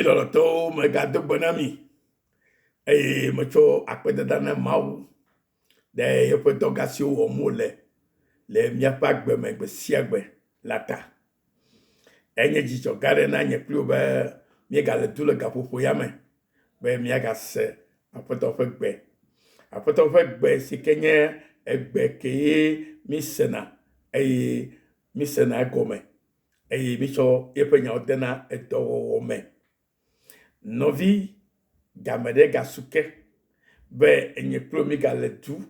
Lɔlɔ̃tɔwo, megado gbe na mi eye metsɔ akpedada na Mawu ɖe eƒe dɔga siwo wɔm wòle le míaƒe agbe me gbe sia gbe la ta. Enye dzidzɔ gã aɖe na nye kpli wò be míegale du le gaƒoƒo ya me be míagase Aƒetɔ ƒe gbe. Aƒetɔ ƒe gbe si ke nye egbe kee mísena eye mísena egɔme eye mítsɔ eƒe nyawo dena edɔwɔwɔ me. Nɔvi, game ɖe gasu ke be enye kple wò mígale du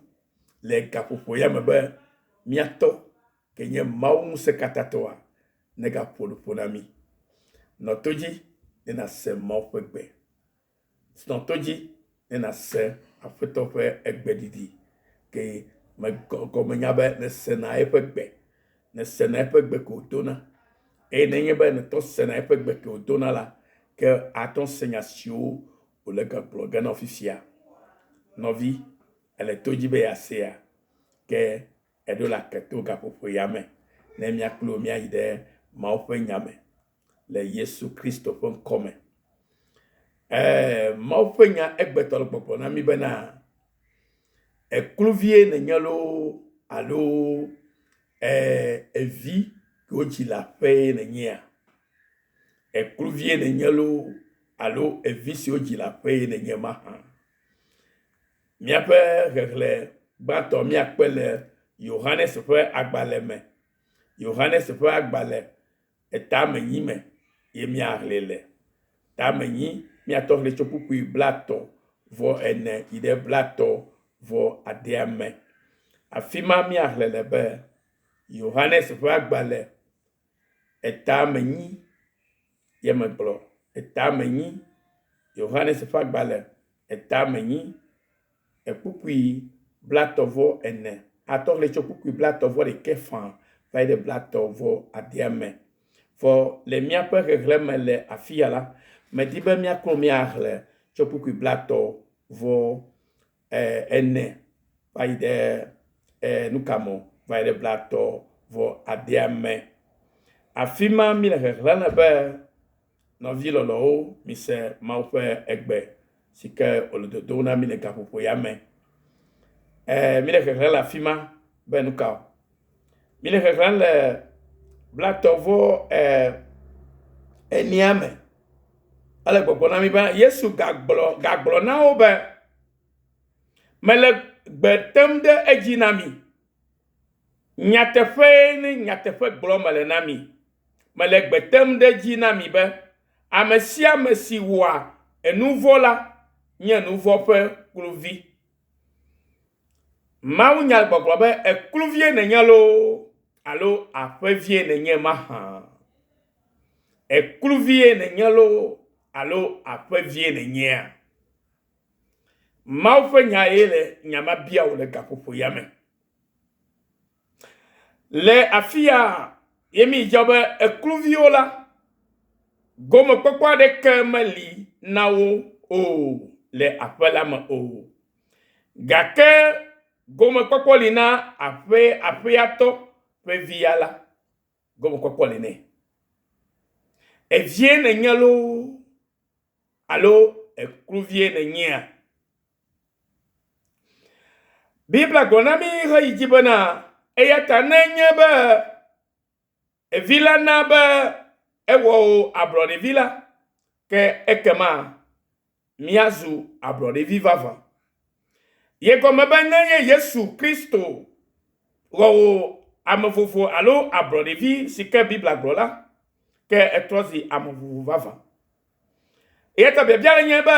le gaƒoƒo ya me be míatɔ ke nye Mawu Ŋusẽkatãtɔa negaƒo nuƒo na mí. Nɔ to dzi ne nàse Mawu ƒe gbe. Nɔ to dzi ne nàse Aƒetɔ ƒe egbeɖiɖi ke megɔme nya be nèsena eƒe gbe. Nèsena eƒe gbe ke wòdona. Eye nenye be nètɔ sena eƒe gbe ke wòdona la, ke àtɔ se nya siwo wòle gagblɔ ge na wò fifia. Nɔvi, èle to dzi be yeasea? Ke eɖo la ke to gaƒoƒo ya me ne mía kpli wò míayi ɖe Mawu ƒe nya me le Yesu Kristo ƒe ŋkɔ me. Ɛɛ, Mawu ƒe nya egbetɔ le gbɔgblɔ na mí bena, ekluvie nènye loo alo ɛɛ, evi ke wodzi le aƒee nènyea? Ekluvie nènye loo alo evi si wodzi le aƒee nènye mahã? Míaƒe xexlẽ gbãtɔ míakpɔe le Yohanes ƒe agbalẽ me. Yohanes ƒe agbalẽ etame nyi me ye míaxlẽe le. Tame nyi míatɔ xlẽ tso kpukpui blatɔ vɔ ene yi ɖe blatɔ vɔ adea me. Afi ma míaxlẽ le be Yohanes ƒe agbalẽ etame nyi ye megblɔ etame nyi Yohanes ƒe agbalẽ etame nyi ekpukpui blatɔ vɔ ene atɔ xlẽ tso kpukpui blatɔ vɔ ɖekɛ faa va yi ɖe blatɔ vɔ adea me. Vɔ le míaƒe xexlẽ me le afi ya la, medi be míaklɔ míaxlẽ tso kpukpui blatɔ vɔ ene va yi ɖe nuka me o, va yi ɖe blatɔ vɔ adea me. Afi ma míle xexlẽ le be nɔvi lɔlɔ̃wo mise Mawu ƒe egbe si ke wòle dodom na mí le gaƒoƒo ya me. Míle xexlẽ le afi ma be nuka o. Míle xexlẽ le blatɔ vɔ enea me. Ele gbɔgblɔ na mí be Yesu gagblɔ gagblɔ na wo be mele gbe tem ɖe edzi na mi. Nyateƒee ne nyateƒe gblɔm mele na mi. Mele gbe tem ɖe edzi na mi be ame sia ame si wɔa enu vɔ̃ la nye nu vɔ̃ ƒe kluvi. Mawunya gbɔgblɔ be ekluvie nènye loo alo aƒevie nènye mahã. Ekluvie nènye loo alo aƒevie nènyea? Mawu ƒe nya ye le nya ma bia wò le gaƒoƒo ya me. Le afi ya ye mi dzɔ be ekluviwo la, gomekpɔkpɔ aɖeke meli na wo o le aƒe la me o. Gake gomekpɔkpɔ li na aƒe aƒea tɔ ƒe via la. Gomekpɔkpɔ li nɛ. Evie nènye loo alo ekluvie nènyea? Biblia gblɔ na mí heyi dzi bena, eya ta nenye be evi la na be ewɔ wò ablɔɖevi la, ke ekema míazu ablɔɖevi vavã. Ye gɔme be nenye Yesu Kristo wɔ wò ame vovo alo ablɔɖevi si ke Biblia gblɔ la, ke etrɔ zi ame vovo vavã. Eya ta biabia le nye be,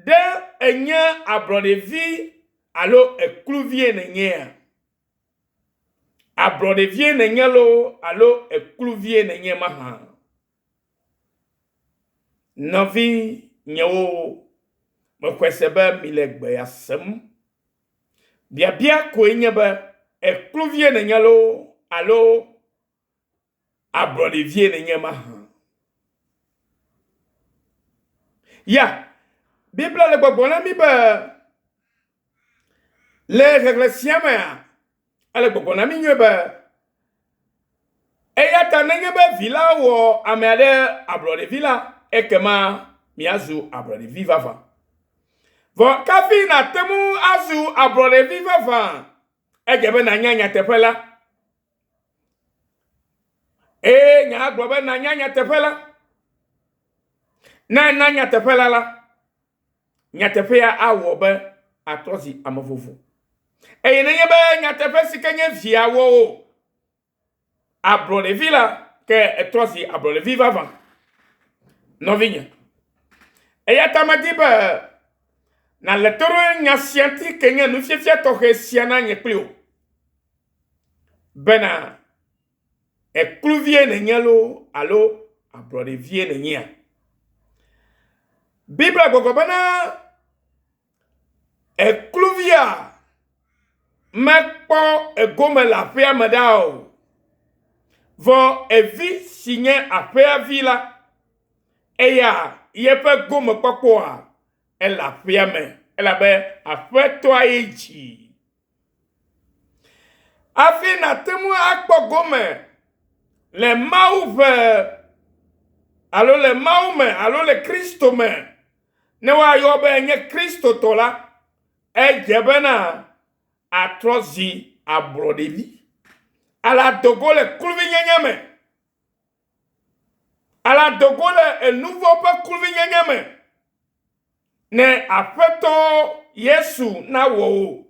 ɖe ènye ablɔɖevi alo ekluvie nènyea? Ablɔɖevie nènye loo alo ekluvie nènye mahã? Nɔvinyewo, mexɔe se be mile gbe ya sem. Biabia koe nye be, ekluvie nènye loo alo ablɔɖevie nènye mahã? Ya, Biblia le gbɔgblɔm na mí be le xexlẽ sia mea, ele gbɔgblɔm na mí nyuie be eya ta nenye be vi la wɔ ame aɖe ablɔɖevi la, ekema miazu ablɔɖevi vavã. Vɔ kafi nàte ŋu azu ablɔɖevi vavã, edze be nànya nyateƒe la. Eye nya gblɔ be nànya nyateƒe la. Ne èna nyateƒe la la, nyateƒea awɔ be atrɔ zi ame vovo. Eye nenye be nyateƒe si ke nye via wɔ o, ablɔɖevi la, ke etrɔ zi ablɔɖevi vavã. Nɔvinye, eya ta medi be nàle to ɖo nya sia ŋuti ke nye nufiafia tɔxɛ sia na nye kpli wò bena ekluvie nènye loo alo ablɔɖevie nènyea? Biblia gbɔgblɔ bena ekluvia mekpɔ egome le aƒea me ɖa o. Vɔ evi si nye aƒea vi la, eya yeƒe gomekpɔkpɔa ele aƒea me elabe aƒetɔa ye dzii. Hafi nàte ŋu akpɔ gome le Mawu ƒe alo le Mawu me alo le Kristo me, ne woayɔ be enye Kristotɔ la, edze bena àtrɔ zi ablɔɖevi ale ado go le kluvinyenye me, ale ado go le enuvɔ̃ ƒe kluvinyenye me. Ne Aƒetɔ Yesu nawɔ wò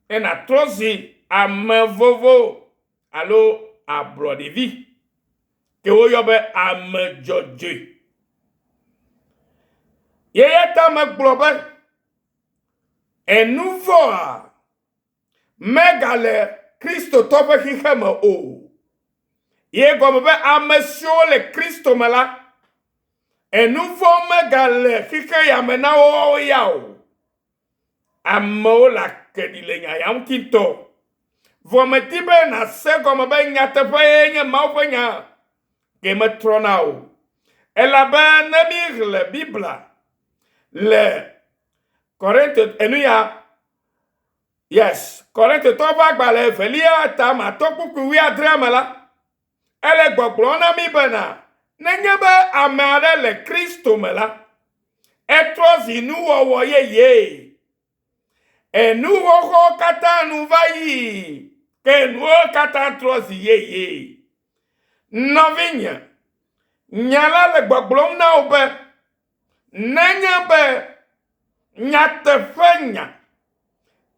ne nàtrɔ zi ame vovo alo ablɔɖevi, ke woyɔ be ame dzɔdzɔe. Eya ta megblɔ be, enu vɔ̃a megale Kristotɔ ƒe xexe me o. Ye gɔme be ame siwo le Kristo me la, enu vɔ̃ megale xexe ya me na woawo ya o. Amewo le ake ɖi le nya ya ŋuti ŋutɔ. Vɔ medi be nàse gɔme be nyateƒe ye nye Mawu ƒe nya ke metrɔna o. Elabe ne míexlẽ Biblia le Korinto enu ya Yes, Korintotɔwo ƒe agbalẽ evelia ta matɔ kpukpui wuiadrea me la, ele gbɔgblɔm na mí bena nenye be ame aɖe le Kristo me la, etrɔ zi nuwɔwɔ yeyee. Enu xoxowo katã nu va yi, ke nuwo katã trɔ zi yeyee. Nɔvinye, nya la le gbɔgblɔm na wò be Nenye be nyateƒenya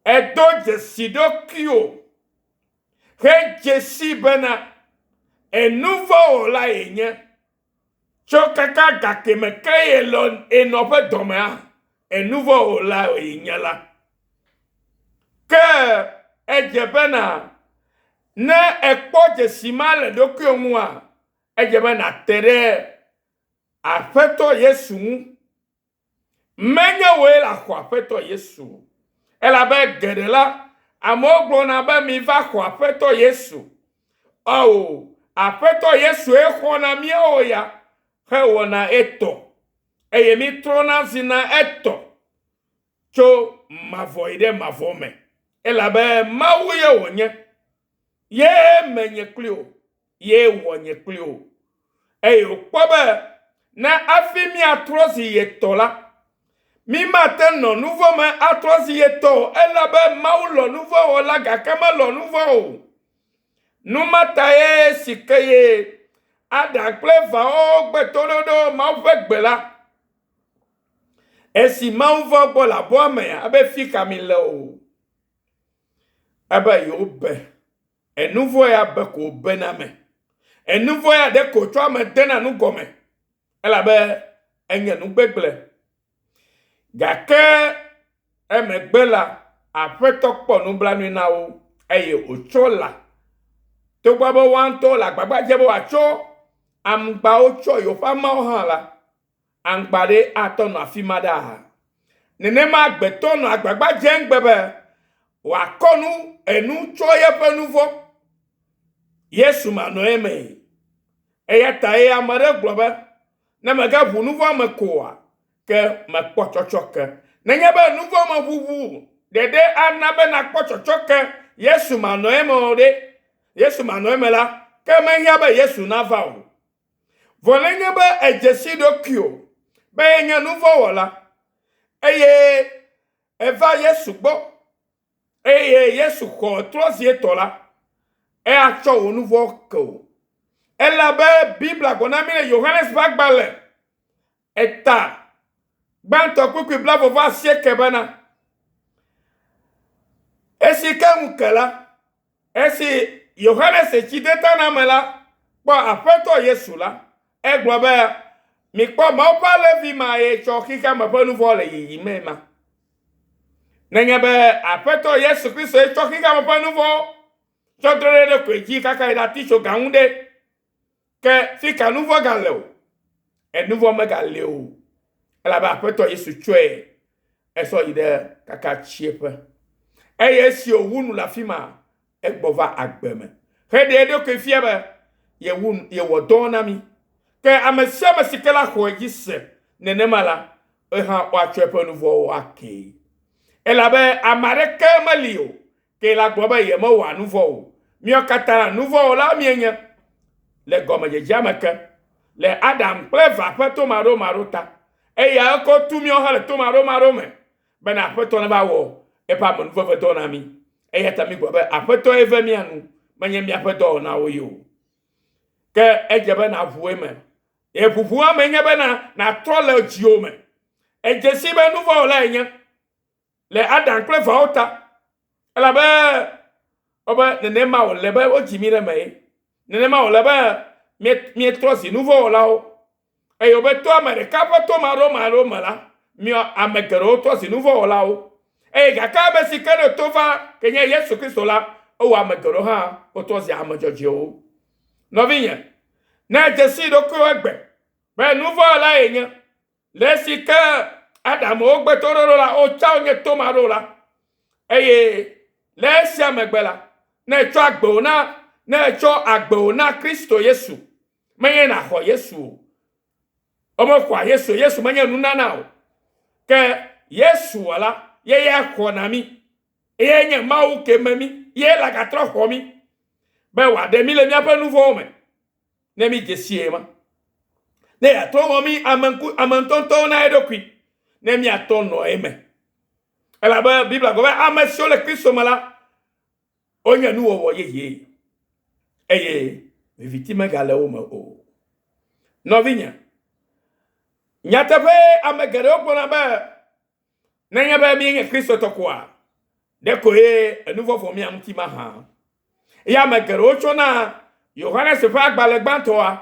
èdo dzesi ɖokuiwò hedze sii bena enuvɔ̃wɔla yenye tso kaka gakeme ke yelɔ yenɔ ƒe dɔmea, enuvɔ̃wɔla yenye la, ke edze bena ne èkpɔ dzesi ma le ɖokuiwò ŋua, edze be nàte ɖe Aƒetɔ Yesu ŋu. Menye wòe le axɔ Aƒetɔ Yesu o. Elabe geɖe la, amewo gblɔna be miva xɔ Aƒetɔ Yesu. Ao, Aƒetɔ Yesue xɔna míawo ya hewɔna etɔ eye mítrɔna zina etɔ tso mavɔ yi ɖe mavɔ me. Elabe Mawu ye wònye. Ye menye kpli o. ye wɔ nye kpli wò. Eye wòkpɔ be ne hafi míatrɔ zi ye tɔ la, mímate nɔ nu vɔ̃ me atrɔ zi ye tɔ o, elabe Mawu lɔ̃ nu vɔ̃ wɔla gake melɔ̃ nu vɔ̃ o. Nu ma tae si ke ye Adam kple Eva wogbe toɖoɖo Mawu ƒe gbe la. Esi Mawu va wo gbɔ le abɔa mea, ebe fi ka mi le o. Ebe yewobe. Enu vɔ̃ ya be ko wòbena ame. Enu vɔ̃ ya ɖe ko wòtsɔ ame dena nu gɔme elabe enye nu gbegblẽ. Gake emegbe la, Aƒetɔ kpɔ nublanui na wo eye wòtsɔ lã. Togbɔ be woa ŋutɔwo le agbagba dzem be woatsɔ aŋgbawo tsɔ yewoƒe amawo hã la, aŋgba ɖe atɔ nɔ afi ma ɖaa. Nenema agbetɔ nɔ agbagba dzem gbe be wòakɔ nu enu tsɔ yeƒe nu vɔ̃. Yesu manɔ eme. Eya ta ye ame aɖe gblɔ be, ne mege ʋu nu vɔ̃ me koa, ke mekpɔ tsɔtsɔke. Nenye be nu vɔ̃ me ʋuʋu ɖeɖe ana be nakpɔ tsɔtsɔke Yesu manɔ eme o ɖe, Yesu manɔ eme la, ke mehiã be Yesu nava o. Vɔ nenye be èdze si ɖokuiwò be yenye nuvɔ̃wɔla eye eva Yesu gbɔ eye Yesu xɔ trɔ zi etɔ̃ la, eatsɔ wò nuvɔ̃ ke wò. Elabe Biblia gblɔ na mí le Yohanes ƒe agbalẽ eta gbãtɔ kpukpui blaeve-vɔ-asieke bena, Esi ke ŋu ke la, esi Yohanes Tsidetaname la kpɔ Aƒetɔ Yesu la, egblɔ be, Mikpɔ Mawu ƒe Alẽvi ma ye tsɔ xexeame ƒe nuvɔ̃ le yiyimee ma. Nenye be Aƒetɔ Yesu Kristo ye tsɔ xexeame ƒe nuvɔ̃ tsɔ dro ɖe eɖokui dzi kaka yi ɖe atitsoga ŋu ɖe, Ke fi ka nuvɔ̃ gale o? Enuvɔ̃ megale o. Elabe Aƒetɔ Yesu tsɔe esɔ yi ɖe kaka tsieƒe. Eye esi wòwu nu le afi ma, egbɔ va agbe me heɖe eɖokui fia be yewu yewɔ dɔ na mí. Ke ame sia ame si ke la xɔ edzi se nenema la, ehã woatsɔ eƒe nuvɔ̃wo akee. Elabe ame aɖeke meli o Ke la gblɔ be yemewɔa nu vɔ̃ o. Míawo katã nu vɔ̃ wɔlawo míenye le gɔmedzedzea me ke, le Adam kple Eva ƒe tomaɖomaɖo ta. Eya ekɔ tu míawo hã le tomaɖomaɖo me bena Aƒetɔ nava wɔ eƒe amenuvevedɔ na mí. Eya ta mígblɔ be Aƒetɔe ve mía nu, menye míaƒe dɔwɔnawo ye o. Ke edze be nàʋu eme. Eʋuʋua me nye bena nàtrɔ le dziwò me. Edze sii be nu vɔ̃ wɔlae yenye. le Adam kple Evawo ta. Elabe wobe nenema wòle be wodzi mí ɖe eme ye. Nenema wòle be míetrɔ zi nuvɔ̃wɔlawo. Eye wobe to ame ɖeka ƒe tomaɖomaɖo me la, míɔ ame geɖewo trɔ zi nuvɔ̃wɔlawo. Eye gake ame si ke ɖe to va ke nye Yesu Kristo la, ewɔ ame geɖewo hã wotrɔ zi ame dzɔdzɔewo. Nɔvinye, ne èdze sii ɖokuiwò egbe be nuvɔ̃wɔla yenye, Le esi ke Adam wogbe toɖoɖo la, wotsã wonye tomaɖo la. Eye le esia megbe la, ne ètsɔ agbe na, ne ètsɔ agbe na Kristo Yesu, menye nàxɔ Yesu o. Womexɔa Yesu o. Yesu menye nunana o. Ke Yesu wɔ la, ye ya xɔna mí. Eyae nye Mawu ke me mí. Ye lagatrɔ xɔ mí be wòaɖe mí le míaƒe nu vɔ̃wo me. Ne mídze sie ma. Ne yeatrɔ wɔ mí ame ŋku ame ŋutɔŋutɔwo na eɖokui, ne míatɔ nɔ eme. Elabe Biblia gblɔ be ame siwo le Kristo me la, wonye nuwɔwɔ yeye eye viviti megale wo me o. Nɔvinye, nyateƒee ame geɖewo gblɔna be nenye be míenye Kristotɔ koa, ɖeko ye enuvɔvɔ mía ŋuti mahã. Eye ame geɖewo tsɔna Yohanes ƒe agbalẽ gbãtɔa,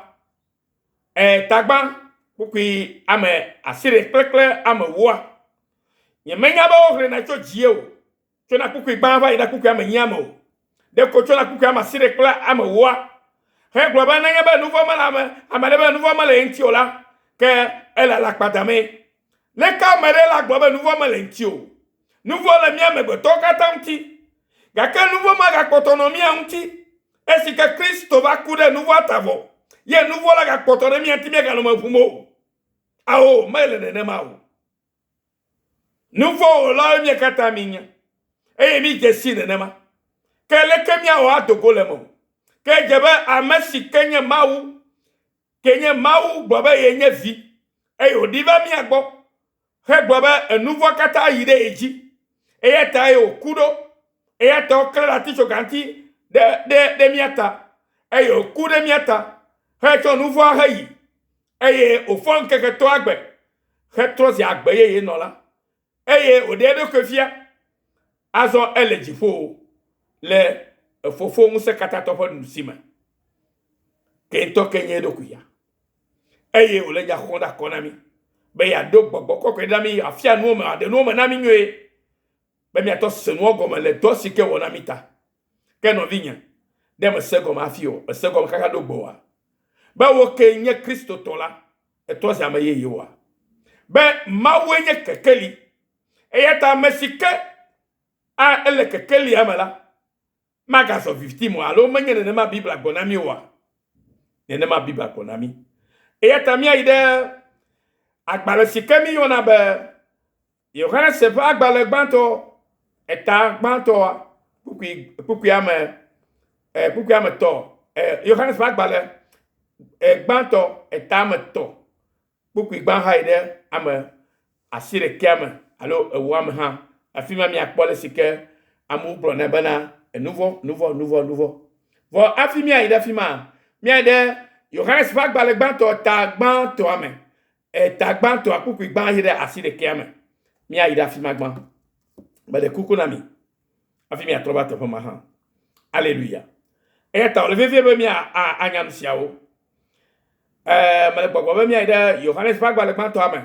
e, tagba kpukpui ame asiɖe kple ame ewoa. Nyemenya be woxlẽna tso dzie o, tsona kpukpui gbã va yi ɖe kpukpui ame enyia me o. Ɖeko tsona kpukpui ame asiɖe kple ame ewoa hegblɔ be nenye be nuvɔ̃ mele ame, ame aɖe be nuvɔ̃ mele ye ŋuti o la, ke ele alakpa damee. Leke ame ɖe la gblɔ be nuvɔ̃ mele ŋuti o? Nuvɔ̃ le mía amegbetɔwo katã ŋuti. Gake nuvɔ̃ magakpɔtɔ nɔ mía ŋuti esi ke Kristo va ku ɖe nuvɔ̃a ta vɔ ye nuvɔ̃ la gakpɔtɔ ɖe mía ŋuti míaganɔ eme ʋum o. Ao, mele nenema o. Nuvɔ̃wɔlawoe mía katã míenye eye mídze sii nenema. Ke leke míawɔ ado go le eme o? Ke edze be ame si ke nye Mawu, ke nye Mawu gblɔ be yenye Vi eye wòɖi va mía gbɔ hegblɔ be enuvɔ̃ katã yi ɖe ye dzi. Eya tae wòku ɖo. Eya ta woklẽ ɖe atitsoga ŋuti ɖe, ɖe, ɖe mía ta. Eye wòku ɖe mía ta hetsɔ nuvɔ̃a heyi. Eye wòfɔ ŋkeke etɔ̃a gbe hetrɔ zi agbe yeye nɔla. Eye wòɖe eɖokui fia. Azɔ ele dziƒo le Fofo Ŋusẽkatãtɔ ƒe nuɖusime. Ke ŋutɔ ke nye eɖokui ya. Eye wòle nya xɔm ɖe akɔ na mí be yeaɖo gbɔgbɔ kɔkɔe ɖe mí, afia nuwo me, aɖe nuwo me na mí nyuie be míatɔ se nuwo gɔme le dɔ si ke wɔ na mí ta. Ke nɔvinye, ɖe mese gɔme hafi o, mese gɔme kaka ɖo gbɔwòa? Be wò kee nye Kristotɔ la, ètrɔ zi ame yeye oa? Be Mawue nye kekeli, eya ta ame si ke a ele kekelia me la, magazɔ viviti me o, alo menye nenema Biblia gblɔ na mí oa? Nenema Biblia gblɔ na mí. Eya ta míayi ɖe agbalẽ si ke míyɔna be Yohanes ƒe agbalẽ gbãtɔ, eta gbãtɔa, kpukpui kpukpuia me e, kpukpuia me tɔ, e, Yohanes ƒe agbalẽ e, gbãtɔ, eta me tɔ. Kpukpui gbã hã yi ɖe ame asiɖekɛa me alo ewoa me hã. Afi ma miakpɔ ale si ke amewo gblɔna bena enuvɔ, nuvɔ, nuvɔ, nuvɔ. Vɔ hafi míayi ɖe afi ma, míayi ɖe Yohanes ƒe agbalẽ gbãtɔ ta gbãtɔa me. Eta gbãtɔa kpukpui gbã yi ɖe asiɖekɛa me. Míayi ɖe afi ma gbã. Meɖe kuku na mi hafi míatrɔ va teƒe ma hã. Aleluya. Eya ta wòle vevie be mía anya nu siawo. Ɛɛ, mele gbɔgblɔ be míayi ɖe Yohanes ƒe agbalẽ gbãtɔa me.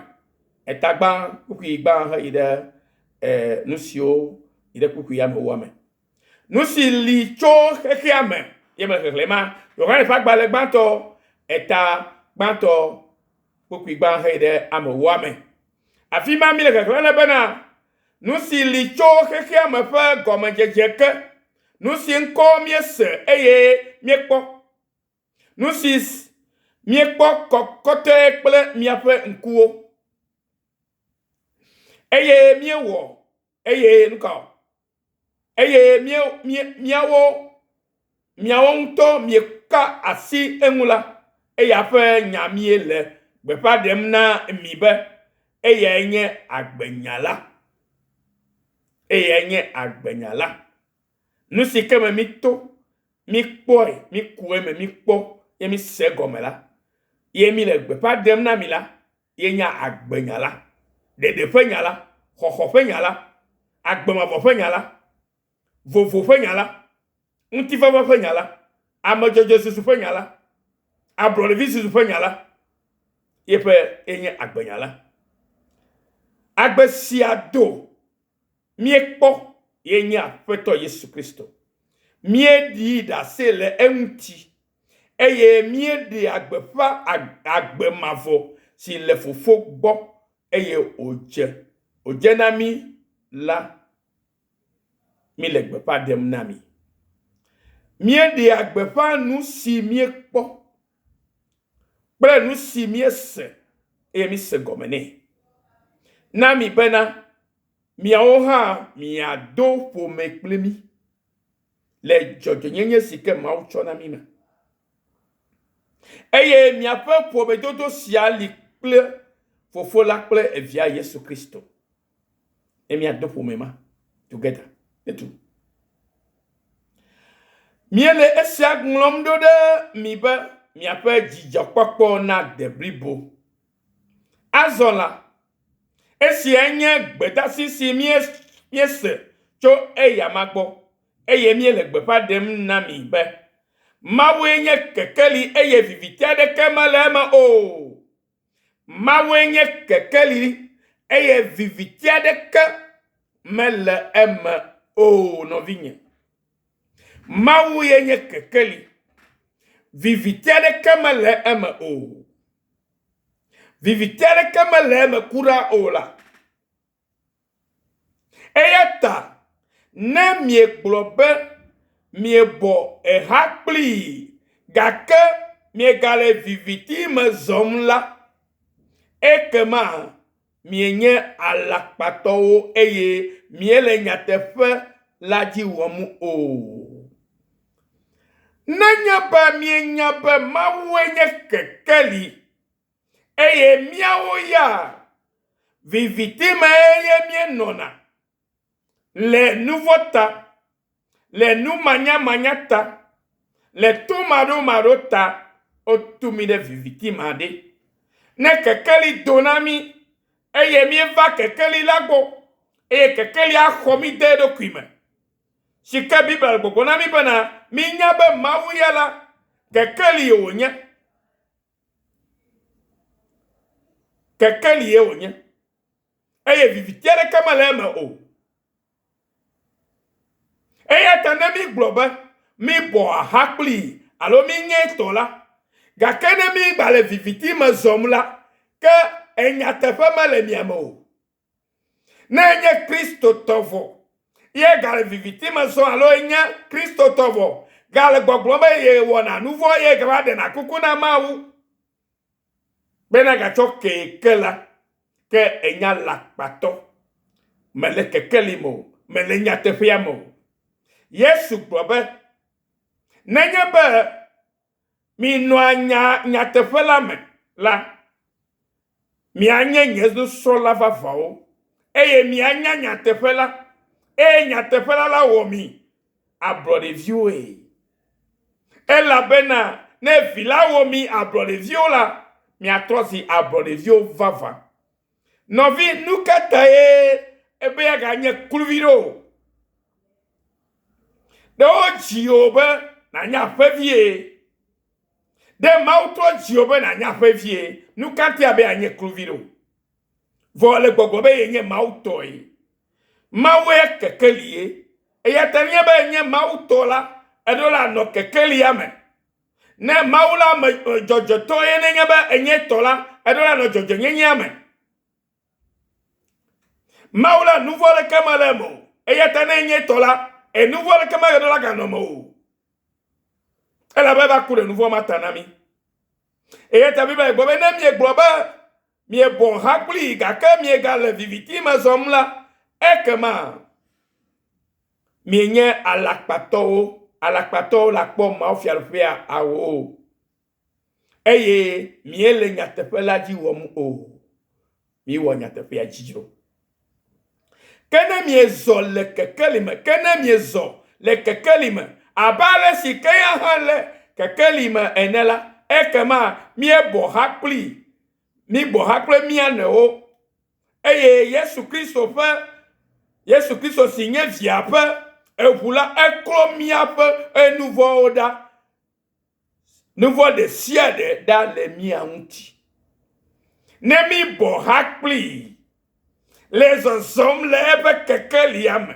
Eta gbã, kpukpui gbã heyi ɖe ɛɛ nu siwo yi ɖe kpukpui amewoa me. Nu si li tso xexea me ye mele xexlẽ ma. Yohanes ƒe agbalẽ gbãtɔ, eta gbãtɔ, kpukpui gbã heyi ɖe amewoa me. Afi ma míle xexlẽ le bena, Nu si li tso xexea me ƒe gɔmedzedze ke, nu si ŋkɔ míese eye míekpɔ, nu si míekpɔ kɔkɔtɔe kple míaƒe ŋkuwo, eye míewɔ, eye nu ka? Eye mía, mía, míawo, miawo ŋutɔ mieka asi eŋu la, eya ƒe nya míele gbeƒã ɖem na mi be eyae nye agbenya la. Eyae nye agbenya la. Nu si ke me míto, míkpɔe, míku eme, míkpɔ ye míse egɔme la, ye míle gbeƒã ɖem na mi la, ye nye agbenya la, ɖeɖe ƒe nya la, xɔxɔ ƒe nya la, agbe mavɔ ƒe nya la, vovo ƒe nya la, ŋutifafa ƒe nya la, ame dzɔdzɔe susu ƒe nya la, ablɔɖevi susu ƒe nya la, yeƒe ye nye agbenya la. Agbe sia do míekpɔ ye nye Aƒetɔ Yesu Kristo. Míeɖi ɖase le eŋuti eye míeɖea gbeƒã agbe mavɔ si le Fofo gbɔ eye wòdze wòdze na mí la, míle gbeƒã ɖem na mi. Míeɖea gbeƒã nu si míekpɔ kple nu si míese eye míese gɔme nɛ na mi bena miawo hã miado ƒome kpli mí. le dzɔdzɔenyenye si ke Mawu tsɔ na mí me. Eye miaƒe ƒomedodo sia li kple Fofo la kple Evia Yesu Kristo. Ne miado ƒome ma together. Etu. Míele esia ŋlɔm ɖo ɖe mi be miaƒe dzidzɔkpɔkpɔ nade blibo. Azɔ la, Esiae nye gbedasi si míese tso eyama gbɔ, eye míele gbeƒã ɖem na mi be, Mawue nye kekeli eye viviti aɖeke mele eme o. Mawue nye kekeli eye viviti aɖeke mele eme o, nɔvinye. Mawu ye nye kekeli. Viviti aɖeke mele eme o. Viviti aɖeke mele eme kura o la. Eya ta ne miegblɔ be miebɔ eha kplii gake miegale viviti me zɔm la, ekema mienye alakpatɔwo eye miele nyateƒe la dzi wɔm o. Nenye be míenya be Mawue nye kekeli eye míawo ya viviti mee ye míenɔna le nuvɔ̃ ta, le numanyamanya ta, le tomaɖomaɖo ta, wotu mí ɖe viviti ma ɖe. Ne kekeli do na mí eye míeva kekeli la gbɔ eye kekelia xɔ mí de eɖokui me, Si ke Biblia le gbɔgblɔm na mí bena, mínya be Mawu ya la, kekeli wònye. Kekeli ye wònye. Eye viviti aɖeke mele eme o. Eya ta ne mígblɔ be míbɔ aha kplii alo mínye etɔ la, gake ne mígbale viviti me zɔm la, ke enyateƒe mele mia me o. Ne enye Kristotɔ vɔ ye gale viviti me zɔm alo enye Kristotɔ vɔ gale gbɔgblɔm be yewɔna nu vɔ̃ ye gava ɖena kuku na Mawu bena gatsɔ kee ke la, ke enye alakpatɔ. Mele kekeli me o, mele nyateƒea me o. Yesu gblɔ be, nenye be minɔa nya nyateƒe la me la, Mianye nye nusrɔ̃la vavãwo, eye mianya nyateƒe la, eye nyateƒe la lawɔ mi ablɔɖeviwoe. Elabena ne Vi la wɔ mi ablɔɖeviwo la, miatrɔ zi ablɔɖeviwo vavã. Nɔvi, nu ka tae ebe yeaganye kluvi ɖo? Ɖe wodzi wò be nànye aƒevie? Ɖe Mawu trɔ dzi wò be nànye aƒevie? Nu ka tae be yeanye kluvi ɖo? Vɔ le gbɔgblɔ be yenye Mawu tɔe. Mawue kekeli ye. Eya ta nenye be enye Mawu tɔ la, eɖo la nɔ kekelia me. Ne Mawu la ame dzɔdzɔetɔ ye nenye be enye tɔ la, eɖo la nɔ dzɔdzɔenyenyea me. Mawu la nu vɔ̃ ɖeke mele eme o. Eya ta ne enye tɔ la, enu vɔ̃ ɖeke meɖo la ganɔ eme o. Elabe eva ku ɖe nu vɔ̃ ma ta na mí. Eya ta Biblia gblɔ be ne miegblɔ be miebɔ ha kplii gake miegale viviti me zɔm la, ekema mienye alakpatɔwo. Alakpatɔwo la kpɔ Mawu Fiaɖuƒea awo. Eye miele nyateƒe la dzi wɔm o. Miwɔ nyateƒea dzi dzro. Ke ne miezɔ le kekeli me, ke ne miezɔ le kekeli me, abe ale si ke ya hã le kekeli me ene la, ekema míebɔ ha kplii, míbɔ ha kple mía nɔewo. Eye Yesu Kristo ƒe, Yesu Kristo si nye Via ƒe eʋu la, eklɔ míaƒe nuvɔ̃wo ɖa. Nuvɔ̃ ɖe sia ɖe ɖa le mía ŋuti. Ne míbɔ ha kplii le zɔzɔm le eƒe kekelia me,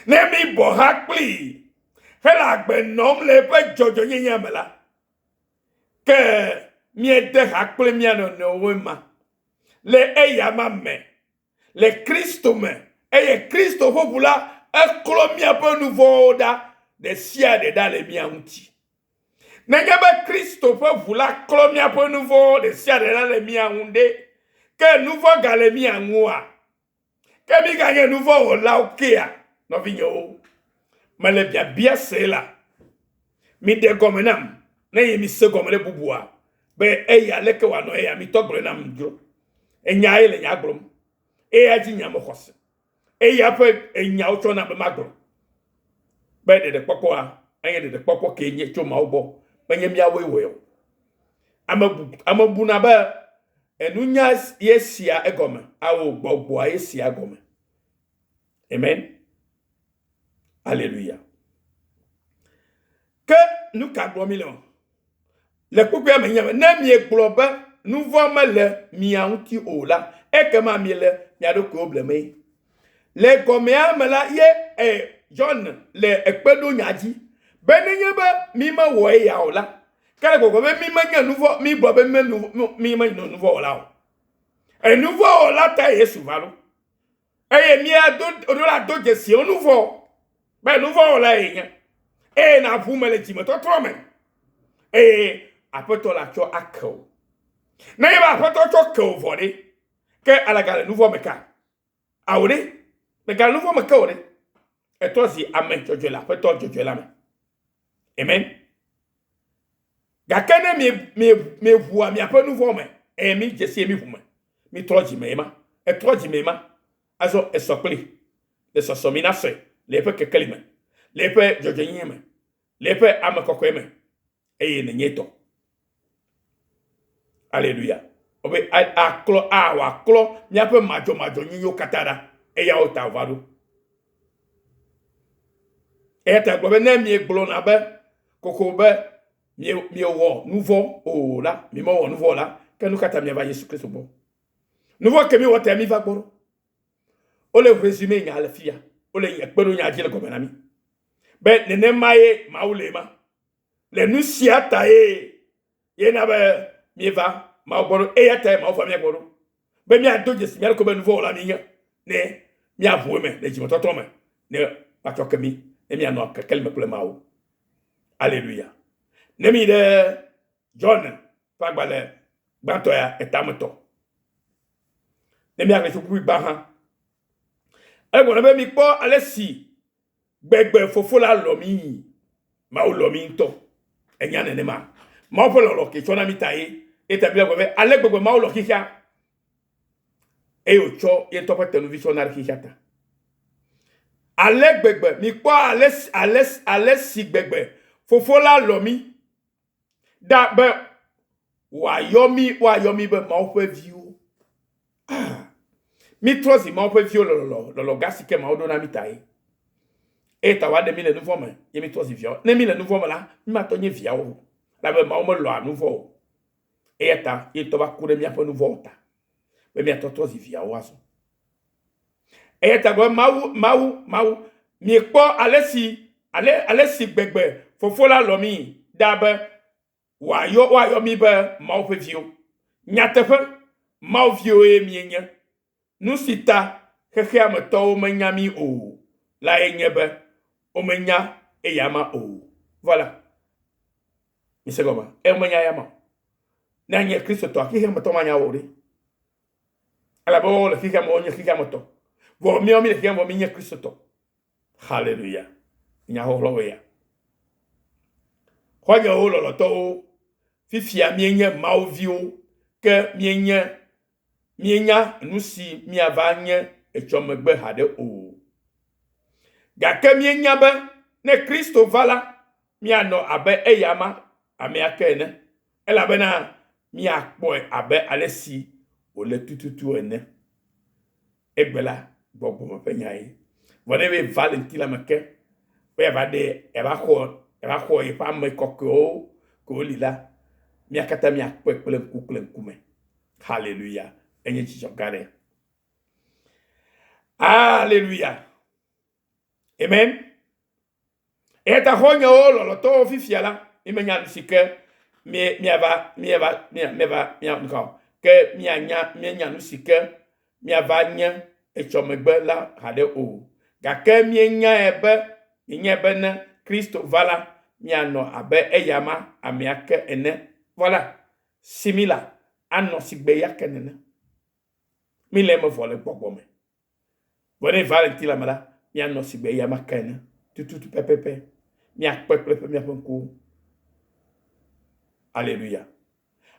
ne míbɔ ha kplii hele agbe nɔm le eƒe dzɔdzɔenyenye me la, ke míede ha kple mía nɔnɔewo ma le eyama me le Kristo me, eye Kristo ƒe ʋu la, eklɔ míaƒe nu vɔ̃wo ɖa ɖe sia ɖe ɖa le mía ŋuti. Nenye be Kristo ƒe ʋu la klɔ míaƒe nu vɔ̃wo ɖe sia ɖe ɖa le mía ŋu ɖe, ke nu vɔ̃ gale mía ŋua? Ke míganye nu vɔ̃ wɔlawo kea? Nɔvinyewo, mele biabia see la, miɖe gɔme nam, ne ye mise gɔme ɖe bubua, be eya leke wòanɔ eya, mitɔ gblɔe nam dzro. Enya ye le nya gblɔm. Eya dzi nya mexɔ se. Eya ƒe enyawo tsɔ na be magblɔ. Be ɖeɖekpɔkpɔa, enye ɖeɖekpɔkpɔ kee nye tso Mawu gbɔ. Menye míawoe wɔe o. Ame bu, ame buna be enunya ye sia egɔme. Ao, gbɔgbɔa ye sia egɔme. Amen. Aleluya. Ke nu ka gblɔm mi le? Le kpukpuia me nye be ne miegblɔ be nu vɔ̃ mele mia ŋuti o la, ekema miele mia ɖokuiwo blemee. Le gɔmea me la, ye e, John le ekpeɖonya dzi be nenye be mi mewɔ eya o la, ke le gbɔgblɔ be mi menye nu vɔ̃, mi gblɔ be mi menye nu vɔ̃ wɔla o. Enu vɔ̃ wɔla ta Yesu va ɖo. Eye míado ɖo la do dzesi wo nuvɔ be nuvɔwɔla ye nye. Eye nàʋu me le dzimetɔtrɔ me. Eye Aƒetɔ la tsɔ ake wò. Nenye be Aƒetɔ tsɔ ke wò vɔ ɖe, ke alagale nuvɔ me ka? Ao ɖe, megale nuvɔ me ke o ɖe. Etrɔ zi ame dzɔdzɔe le Aƒetɔ dzɔdzɔe la me. Amen. Gake ne mi mi mieʋua miaƒe nu vɔ̃ me, eye mi dze sie mi ʋu me, mitrɔ dzi me ema, etrɔ dzi me ema, azɔ esɔ kpli le sɔsɔ mi nasɔe le eƒe kekeli me, le eƒe dzɔdzɔenyenye me, le eƒe ame kɔkɔe me, eye nènye etɔ. Aleluya. Wobe aklɔ a wòaklɔ míaƒe madzɔmadzɔnyenyewo katã ɖa. Eyawo ta wòva ɖo. Eya ta gblɔ be ne miegblɔna be koko be miewɔ nu vɔ̃ o la, mimewɔ nu vɔ̃ o la, ke nu ka ta miava Yesu Kristo gbɔ? Nu vɔ̃ ke miwɔ ta miva gbɔ ɖo. Wole résumé nya le fia. Wole kpeɖonya dzi le gɔme na mi. Be nenema ye Mawu le ma. Le nu sia ta ye ye na be míeva Mawu gbɔ ɖo. Eya tae Mawu va mía gbɔ ɖo. Be míado dzesi mía ɖokui be nuvɔ̃wɔla míenye ne míaʋu eme le dzimetɔtrɔ me ne woatsɔ ke mí ne míanɔ kekeli me kple Mawu. Aleluya. Ne mi ɖe John ƒe agbalẽ gbãtɔ ya etametɔ. Ne míaxlẽ tso kpukpui gbã hã. Egblɔ be mikpɔ ale si Gbegbe Fofo la lɔ̃ mí. Mawu lɔ̃ mí ŋutɔ. Enya nenema. Mawu ƒe lɔlɔ̃ ke tsɔ na mí ta ye Eta Biblia gblɔ be ale gbegbe Mawu lɔ̃ xexea eye wòtsɔ ye ŋutɔ ƒe tenuvi tsɔ na ɖe xexea ta. Ale gbegbe mikpɔ ale ale ale si gbegbe Fofo la lɔ̃ mí ɖa be wòayɔ mí woayɔ mí be Mawu ƒe viwo. Ah, mítrɔ zi Mawu ƒe viwo le lɔlɔ lɔlɔ gã si ke Mawu ɖo na mí ta ye. Eya ta wòaɖe mí le nu vɔ̃ me ye mítrɔ zi viawo. Ne mí le nu vɔ̃ me la, mímatɔ nye viawo o. Elabe Mawu melɔ̃a nu vɔ̃ o. Eya ta ye ŋutɔ va ku ɖe míaƒe nu vɔ̃wo ta be míatɔtrɔ zi viawo azɔ. Eya ta gblɔ Mawu, Mawu, Mawu, miekpɔ ale si ale ale si gbegbe Fofo la lɔ̃ mí ɖa be wòayɔ woayɔ mí be Mawu ƒe viwo. Nyateƒe, Mawu viwoe míenye. Nu si ta xexea me tɔwo menya mí o lae nye be womenya eyama o. Voilà. Mise gɔme? Eye womenya eyama o. Ne anye Kristotɔa, xexea me tɔ manya wò ɖe. Elabe woawo le xexea me, wonye xexea me tɔ. Vɔ míawo míle xexea me, vɔ míenye Kristotɔ. Haleluya. Nya xɔxlɔ̃woe ya. Xɔ̃nyewo lɔlɔ̃tɔwo, fifia míenye Mawu viwo, ke míenye míenya nu si míava nye etsɔmegbe haɖe o. Gake míenya be ne Kristo va la, míanɔ abe eyama amea ke ene, elabena míakpɔe abe ale si wòle tututu ene. Egbe la, gbɔgbɔme ƒe nya ye. Vɔ ne va le ŋutilã me ke, be yeava ɖe, yeava xɔ, yeava xɔ yeƒe ame kɔkɔewo ke woli la, mía katã míakpɔe kple ŋku kple ŋkume. Haleluya. Enye dzidzɔ gã ɖe. Haleluya. Amen. Eya ta xɔ̃nyewo lɔlɔ̃tɔwo fifia la, mímenya nu si ke míava míava míava mía nuka o. Ke míanya míenya nu si ke míava nye etsɔmegbe la haɖe o. Gake míenyae be míenyae be ne Kristo va la, míanɔ abe eyama amea ke ene. Voilà. Similar. Anɔ sigbe ya ke nene. Míle eme vɔ le gbɔgbɔ me. Vɔ ne eva le ŋutilã me la, míanɔ sigbe eyama ke ene tututu pɛpɛpɛ. Míakpɔe kple eƒe míaƒe ŋkuwo. Aleluya.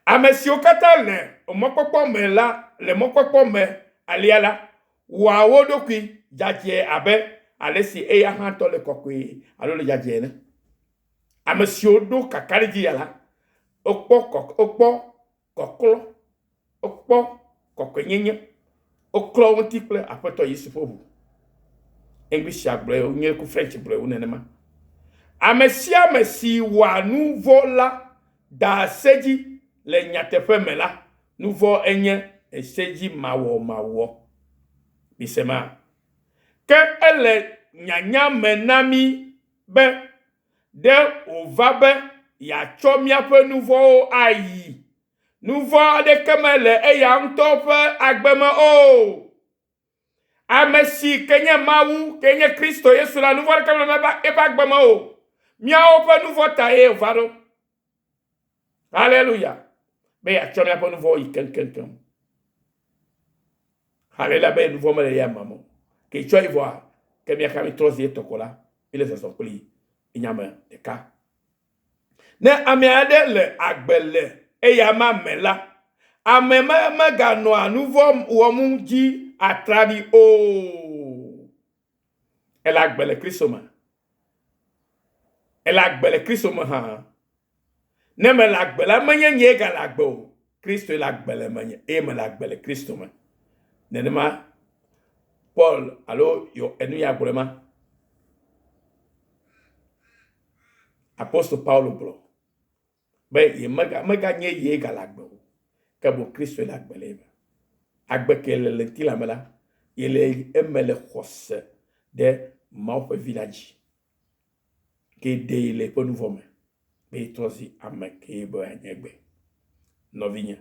Ame siwo katã le mɔkpɔkpɔ me la, le mɔkpɔkpɔ me alea la, wɔa wo ɖokui dzadzɛ abe ale si eya hã tɔ le kɔkɔe alo le dzadzɛ ene. Ame siwo ɖo kakaɖedzi ya la, wokpɔ wokpɔ kɔklɔ, wokpɔ kɔkɔenyenye, woklɔ wo ŋuti kple Aƒetɔ Yesu ƒe ʋu. Englishia gblɔe wonye ku French gblɔe wo nenema. Ame sia ame si wɔa nu vɔ̃ la daa se dzi le nyateƒe me la, nu vɔ̃ enye esedzimawɔmawɔ. Mise ma? Ke ele nyanya me na mí be Ɖe wòva be yeatsɔ míaƒe nu vɔ̃wo ayi. Nu vɔ̃ aɖeke mele eya ŋutɔ ƒe agbe me o. Ame si ke nye Mawu, ke nye Kristo Yesu la, nu vɔ̃ aɖeke mele eƒe agbe me o. Míawo ƒe nu vɔ̃ ta ye wòva ɖo. Haleluya. Be yeatsɔ míaƒe nu vɔ̃wo yi keŋkeŋkeŋ. Haleluya be nu vɔ̃ mele ya me o. Ke tsɔ yi vɔa, ke míaka mi trɔ zi etɔ ko la, míle zɔzɔ kpli nya me ɖeka. Ne ame aɖe le agbe le eyama me la, ame ma meganɔa nu vɔ̃ wɔm dzi atraɖi o. Ele agbe le Kristo me. Ele agbe le Kristo me hã. Ne mele agbe la, menye nyee gale agbe o. Kristoe le agbe le menye eye mele agbe le Kristo me. Nenema Paul alo yɔ enu ya gblɔe ma. Apostol Paulo gblɔ be ye mega meganye yee gale agbe o, ke boŋ Kristoe le agbe le ye me. Agbe ke le le ŋutilã me la, ye le eme le xɔse ɖe Mawu ƒe Vi la dzi. Ke ɖee le eƒe nu vɔ̃ me be yetrɔ zi ame ke be yeanye gbe. Nɔvinye,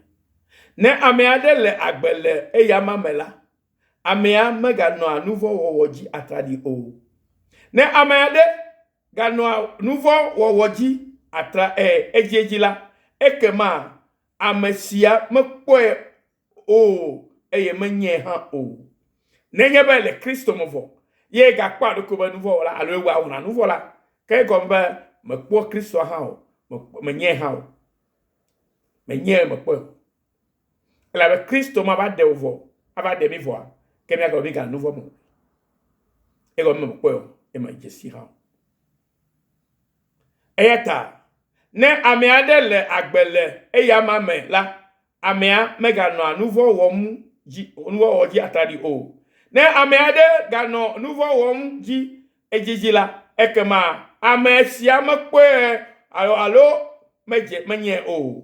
ne ame aɖe le agbe le eyama me la, amea meganɔa nu vɔ̃ wɔwɔ dzi atraɖii o. Ne ame aɖe ganɔa nu vɔ̃ wɔwɔ dzi atra e, edziedzi la, ekema ame sia mekpɔe o eye menyae hã o. Nenye be le Kristo me vɔ ye gakpɔa eɖokui be nuvɔ̃wɔla alo ewɔa wɔna nuvɔ̃ la, ke egɔme be mekpɔ Kristoa hã o, menyae hã o. Menyae mekpɔe o. Elabe Kristo ma va ɖe wò vɔ, ava ɖe mí vɔa, ke míagblɔ be mígale nuvɔ̃ me o. Egɔme mekpɔe o, eye medze si hã o. Eya ta ne ame aɖe le agbe le eyama me la, amea meganɔa nu vɔ̃ wɔm dzi nu vɔ̃ wɔwɔ dzi atraɖii o. Ne ame aɖe ganɔ nu vɔ̃ wɔm dzi edzidzi la, ekema ame sia mekpɔe alo alo medze menyae o.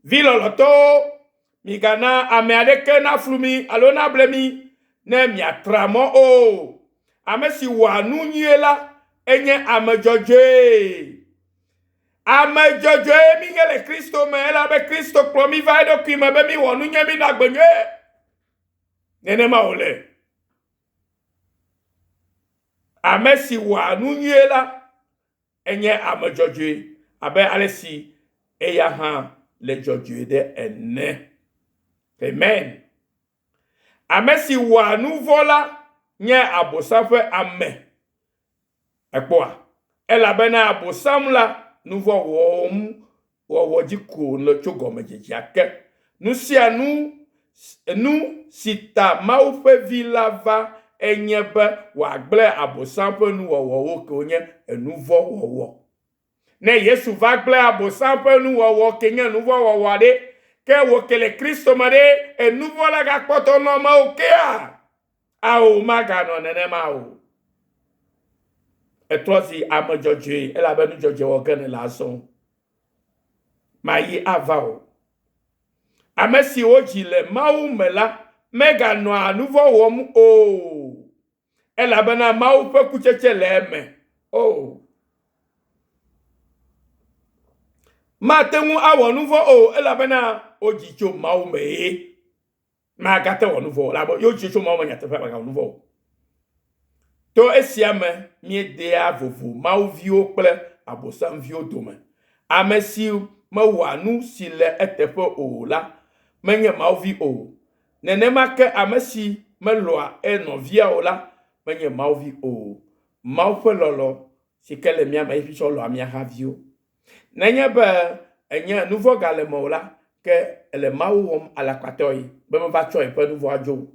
Vi lɔlɔ̃tɔwo, migana ame aɖeke naflu mi alo nable mi ne miatra mɔ o. Ame si wɔa nu nyuie la, enye ame dzɔdzɔe. Ame dzɔdzɔe mínye le Kristo me elabe Kristo kplɔ mí va eɖokui me be míwɔ nu nyui, mínɔ agbe nyuie. Nenema wòle. Ame si wɔa nu nyuie la, enye ame dzɔdzɔe abe ale si eya hã le dzɔdzɔe ɖe ene. Amen. Ame si wɔa nu vɔ̃ la nye Abosam ƒe ame. Èkpɔa? Elabena Abosam la nu vɔ̃ wɔm wɔwɔ dzi ko wòle tso gɔmedzedzea ke. Nu sia nu nu si ta Mawu ƒe Vi la va enye be wòagblẽ Abosam ƒe nuwɔwɔwo ke wonye enu vɔ̃ wɔwɔ. Ne Yesu va gblẽ Abosam ƒe nuwɔwɔ ke nye nu vɔ̃ wɔwɔ ɖe, ke wò ke le Kristo me ɖe, enu vɔ̃ la gakpɔtɔ nɔ mewò kea? Ao, maganɔ nenema o. Ètrɔ zi ame dzɔdzɔe elabe nu dzɔdzɔe wɔ ge nèle azɔ. Mayi ava o. Ame si wodzi le Mawu me la meganɔa nu vɔ̃ wɔm o, elabena Mawu ƒe kutsetse le eme. O. Mate ŋu awɔ nu vɔ̃ o, elabena wodzi tso Mawu me ye. Magate wɔ nu vɔ̃ o, elabe yewo tso Mawu me nyateƒe magawɔ nu vɔ̃ o. To esia me míedea vovo Mawu viwo kple Abosam viwo dome. Ame si mewɔa nu si le eteƒe o la menye Mawu vi o. Nenema ke ame si melɔ̃a enɔvia o la menye Mawu vi o. Mawu ƒe lɔlɔ̃ si ke le mía me ye tsɔ lɔ̃a mía haviwo. Nenye be ènye nu vɔ̃ gale mewò la, ke èle Mawu wɔm alakpatɔe be meva tsɔ yeƒe nu vɔ̃a dzo.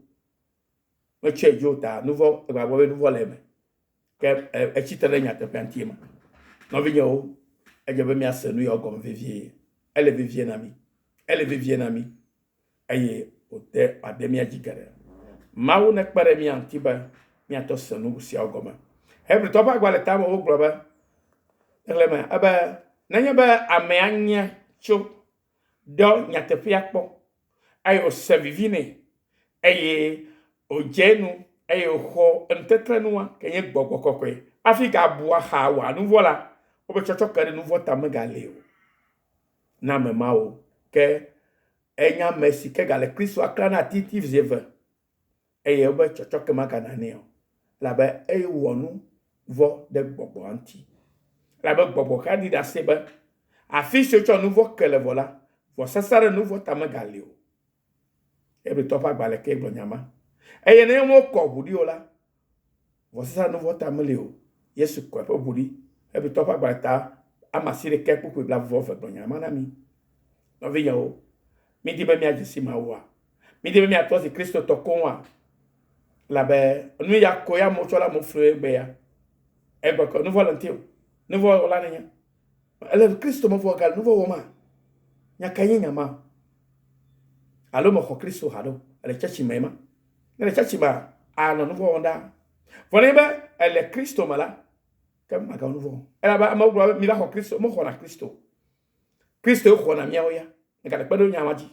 Metsɔe dzo ta nu vɔ̃, egagblɔ be nu vɔ̃ le eme. Ke etsi tre ɖe nyateƒea ŋuti ema. Nɔvinyewo, edze be míase nu yawo gɔme vevie. Ele vevie na mí. Ele vevie na mí. eye wòde wòade mía dzi geɖe. Mawu nekpe ɖe mía ŋuti be míatɔ se nu siawo gɔme. Hebritɔ ƒe agbalẽ tame wogblɔ be, xexlẽ me ebe nenye be amea nye tso ɖɔ nyateƒea kpɔ eye wòse vivi nɛ eye wòdze enu eye wòxɔ enutetrenua ke nye gbɔgbɔ kɔkɔe hafi gabua xa wɔa nu vɔ̃ la, wobe tsɔtsɔke ɖe nu vɔ̃ ta megali o. na ame mawo. Ke enye ame si ke gale Kristoa kla na titi zi eve eye wobe tsɔtsɔke magana nɛ o elabe ewɔ nu vɔ̃ ɖe gbɔgbɔa ŋuti. Elabe gbɔgbɔ ka ɖi ɖase be afi si wotsɔ nu vɔ̃ ke le vɔ la, vɔsasa ɖe nu vɔ̃ ta megali o. Hebritɔ ƒe agbalẽ kee gblɔ nya ma. Eye ne womekɔ ʋu ɖi o la, vɔsasa nu vɔ̃ ta meli o. Yesu kɔ eƒe ʋu ɖi. Hebritɔ ƒe agbalẽ ta ame asiɖekɛ kpukpui blaeve gblɔ nya ma na mí. Nɔvinyewo, mídi be míadze si Mawua? Mídi be míatrɔ zi Kristotɔ koŋua? Elabe nu ya ko ya amewo tsɔ le amewo flu egbe ya. Egbe ke nu vɔ̃ le ŋuti o. Nu vɔ̃ wɔla nenye. Ele Kristo me vɔ gale nu vɔ̃ wɔma? Nya kae nye nya ma? Alo mexɔ Kristo haɖe o. Ele tsɛtsi me ma. Ne le tsɛtsi mea, anɔ nu vɔ̃ wɔm ɖaa. Vɔ nenye be ele Kristo me la, ke magawɔ nu vɔ̃ o. Elabe amewo gblɔ be mi va xɔ Kristo, mexɔna Kristo. Kristo xɔna míawo ya. Megale kpe ɖo nya ma dzi.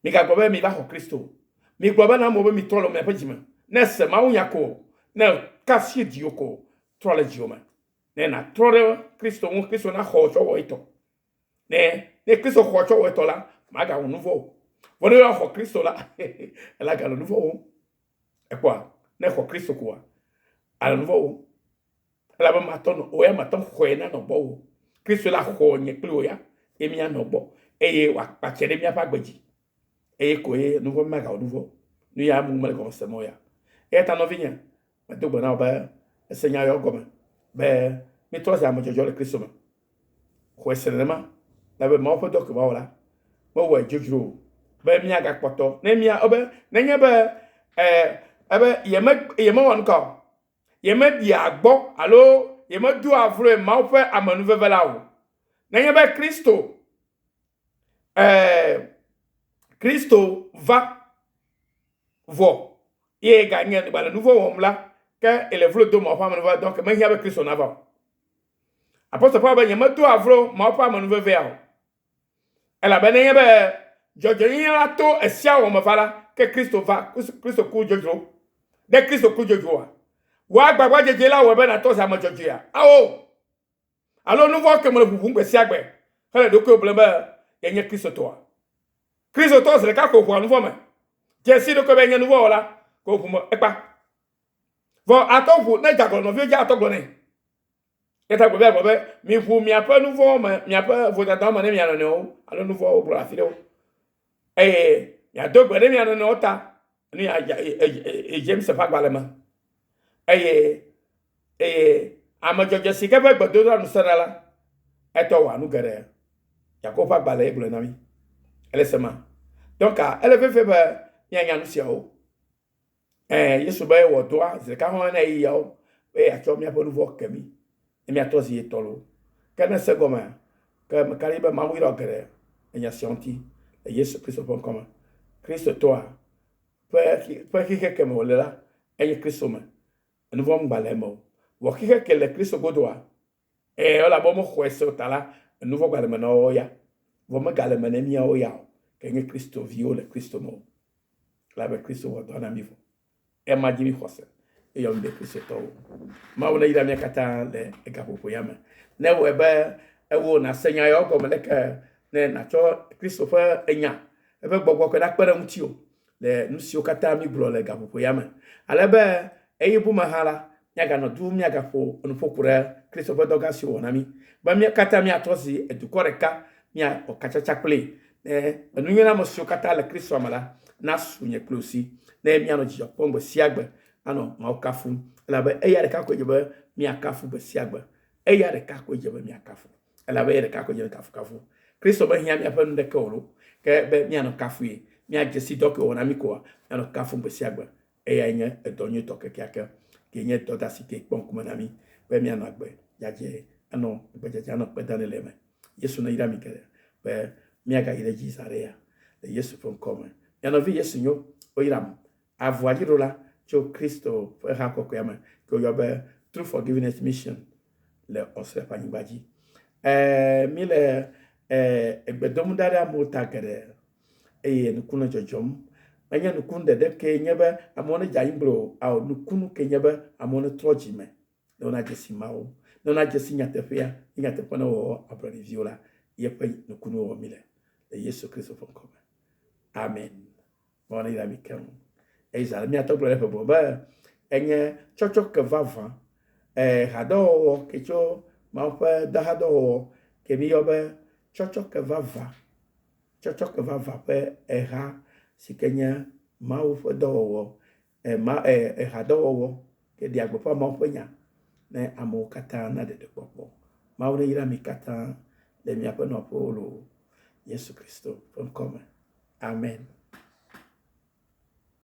Migagblɔ be mi va xɔ Kristo. Migblɔ be na amewo be mitrɔ le miaƒe dzi me. Ne se mawunya ko, ne ka asi dziwò ko, trɔ le dziwò me. Ne nàtrɔ ɖe Kristo ŋu, Kristo naxɔ wò tsɔ wɔ etɔ. Ne ne Kristo xɔ tsɔ wɔ etɔ la, magawɔ nu vɔ̃ o. Vɔ ne woaxɔ Kristo la, ela gale nu vɔ̃ wɔm. Ekpɔa, ne xɔ Kristo koa, ale nu vɔ̃ wɔm. Elabe matɔ nɔ o ya matɔ xɔe na nɔ gbɔwò. Kristo la xɔ nye kpli wò ya ye míanɔ gbɔ eye wòakpatse ɖe míaƒe agbe dzi. Eye koe nu vɔ̃ magawɔ nu vɔ̃. Nu ya mu mele gɔme sem o ya. Eya ta nɔvinye, medo gbe na wò be ese nya yawo gɔme be mítrɔ zi ame dzɔdzɔ le Kristo me. Xɔe se nenema elabe Mawu ƒe dɔ ke woawɔ la. Mewɔe dzodzro o. Be míagakpɔtɔ ne mía ebe nenye be e ebe yeme yemewɔ nu ka o. Yemeɖia gbɔ alo yemedoa vloe Mawu ƒe amenuveve la o. Nenye be Kristo e Kristo va vɔ ye ganye gale nu vɔ̃ wɔm la, ke ele vlo dom Mawu ƒe amenuveve donc mehiã be Kristo nava o. Apostol Paulo be nyemedoa vlo Mawu ƒe amenuvevea o. Elabe nenye be dzɔdzɔenyenye la to esia wɔwɔ me va la, ke Kristo va, Kristo ku dzodzro. Ɖe Kristo ku dzodzroa? Wò agbagbadzedze la wɔe be nàtrɔ zu ame dzɔdzɔea? Ao! Alo nu vɔ̃ ke mele ʋuʋum gbe sia gbe hele ɖokuiwò blem be yenye Kristotɔa? Kristotɔ zi ɖeka ko ʋua nu vɔ̃ me. Dze si ɖokuiwò be yenye nu vɔ̃ wɔla ko ʋu me ekpa. Vɔ atɔ ʋu ne dze agɔ le nɔviwo dzi atɔ gblɔ nɛ. Eya ta gblɔ be, Miʋu miaƒe nu vɔ̃wo me, miaƒe vodadawo me ne mia nɔnɔewo alo nu vɔ̃wo gblɔ afi ɖewo. Eye miado gbe ɖe mia nɔnɔewo ta. Nu ya James ƒe agbalẽ me. Eye eye ame dzɔdzɔe si ke ƒe gbedodoɖa nu sẽna la, etɔ wɔa nu geɖe. Yakobo ƒe agbalẽ ye gblɔe na mí. Ele sema. Donc ele vevie be míanya nu siawo. Ɛ̃, Yesu be yewɔ dɔa zi ɖeka hɔ̃ na ɣeyiɣiawo be yeatsɔ míaƒe nu vɔ̃ ke mí ne míatrɔ zi ye tɔ loo. Ke ne èse egɔmea, ke meka ɖe edzi be Mawu yra wò geɖe le nya sia ŋuti le Yesu Kristo ƒe ŋkɔ me. Kristotɔa ƒe ƒe xixe ke me wòle la, enye Kristo me. Enu vɔ̃ ŋgba le eme o. Vɔ xixe ke le Kristo godoa, ɛ̃, elabe womexɔe se o ta la, enu vɔ̃ gale eme na woawo ya. Vɔ megale eme ne míawo ya o, ke nye Kristo viwo le Kristo me o. Elabe Kristo wɔ dɔ na mí vɔ. Ema dzi mí xɔse eye mí be Kristotɔwo. Mawu neyra mía katã le egaƒoƒo ya me. Ne ewɔe be ewò nàse nya yawo gɔme leke ne nàtsɔ Kristo ƒe enya, eƒe gbɔgbɔ kɔe nakpe ɖe ŋutiwò le nu siwo katã mígblɔ le gaƒoƒo ya me. Ale be ɣeyiɣi bu me hã la, míaganɔ du míagaƒo nuƒo ku ɖe Kristo ƒe dɔ gã si wòwɔ na mí be mía katã míatrɔ zi dukɔ ɖeka, míawɔ katsatsa kplii ne enunyoname siwo katã le Kristoa me la nasu nye kple wò si, ne míanɔ dzidzɔ kpɔm gbe sia gbe anɔ Mawu kafum, elabe eya ɖeka koe dze be míakafu gbe sia gbe. Eya ɖeka koe dze be míakafu, elabe eya ɖeka koe dze be kafukafu. Kristo mehiã míaƒe nu ɖeke o loo, ke be míanɔ kafui, míadze si dɔ ke wòwɔ na mí koa, míanɔ kafum gbe sia gbe. Eyae nye edɔ nyuitɔ kekeake, kee nye dɔdeasi ke kpɔ ŋkume na mí be míanɔ agbe dzadzɛ, anɔ agbe dzadzɛ, anɔ kpe dam ɖe le eme. Yesu neyra mi geɖe be míagayi ɖe edzi zã ɖe ya le Yesu ƒe ŋkɔ me. Mia nɔvi Yesu nyo, woyram. Avua dzi ɖola tso Kristo ƒe ha kɔkɔea me ke woyɔ be True Forgiveness Mission le Australia ƒe anyigba dzi. E, míle e, egbe dom ɖa ɖe amewo ta geɖe eye nuku nɔ dzɔdzɔm. Menye nukunu ɖeɖe kee nye be amewo nedze anyi gblɔ o, ao nukunu kee nye be amewo netrɔ dzi me ne wonadze si Mawu, ne wonadze si nyateƒea, ne nyateƒe ne wɔwɔ ablɔɖeviwo la, yeƒe nukunuwo wɔm míle le Yesu Kristo ƒe ŋkɔ me. Amen. Mawu neyra mi keŋ. Eye zã ɖe míatɔ gblɔ ɖe eƒe be enye tsɔtsɔke vavã, e, hadɔwɔwɔ ke tso Mawu ƒe dɔhadɔwɔwɔ ke míyɔ be tsɔtsɔke vavã, tsɔtsɔke vavã ƒe eha si ke nye Mawu ƒe dɔwɔwɔ Ema e ehadɔwɔwɔ ke ɖea gbeƒã Mawu ƒe nya ne amewo katã na ɖeɖekpɔkpɔ. Mawu neyra mi katã le miaƒe nɔƒewo loo. Yesu Kristo ƒe ŋkɔ me. Amen.